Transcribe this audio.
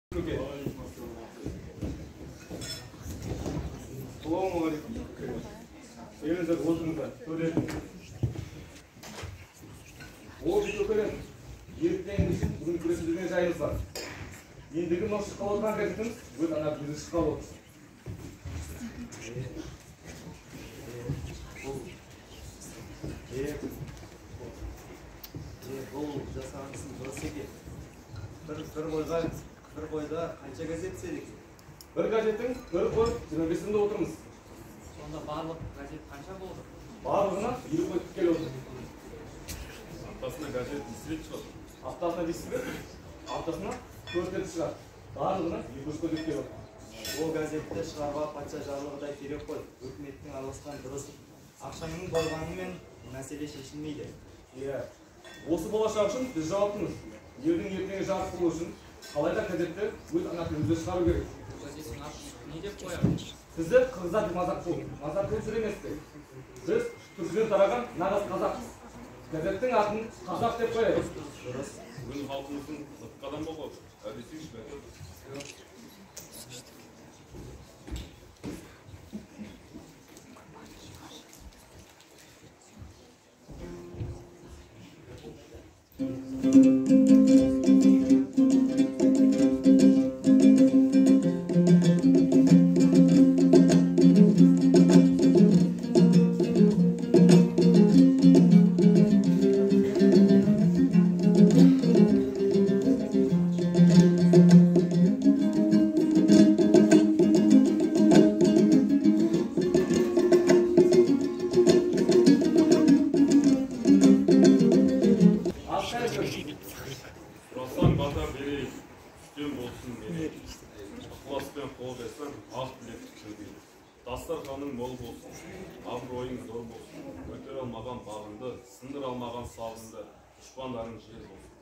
Көке. Ассалаумағалейкум. Келіңіздер, отырыңыздар. Төледім. Ол көкелер, ертеңгі үшін бүгін күресіп жүрген жайымыз бар. Ендігі мынау шыққалы отырған газетіміз өз ана тілімізде шыққалы отыр. Бұл жасаған ісің дұрыс екен. Бір қойда қанша газет түседі екен? Бір газеттің бір қой 25 мыңда отырмыз. Сонда барлық газет қанша болды? Барлығына 50 қой келіп отыр. Аптасына газет неше рет шығады? Аптасына дейсіз бе? Аптасына 4 рет шығады. Барлығына 200 қой келіп отыр. Ол газетті шығаруға патша жарлығы да керек қой. Өкіметтің араласқаны дұрыс. Ақшаның болғанымен мәселе шешілмейді. Иә. Осы болашақ үшін біз жауаптымыз. Елдің ертеңі жарық болу үшін қалайда газетті өз ана тілімізде шығару керек. Газеттің атын не деп қоямыз? Сізді қырғыздар деп мазақ қылып, мазақ қылып жүр емес пе? Біз түркіден тараған нағыз қазақпыз. Газеттің атын қазақ деп қояйық. Дұрыс. Бүгін халқымыздың қадам болғаны. Әдесейші бәке. Сұрасаң бата берейік, үстем болсын мерей. Ықыласпен қол берсең, ақ тілекті көгейік. Дастарханың мол болсын, абыройың зор болсын. Көтере алмаған бағыңды, сындыра алмаған сабыңды, дұшпандарың жер болсын.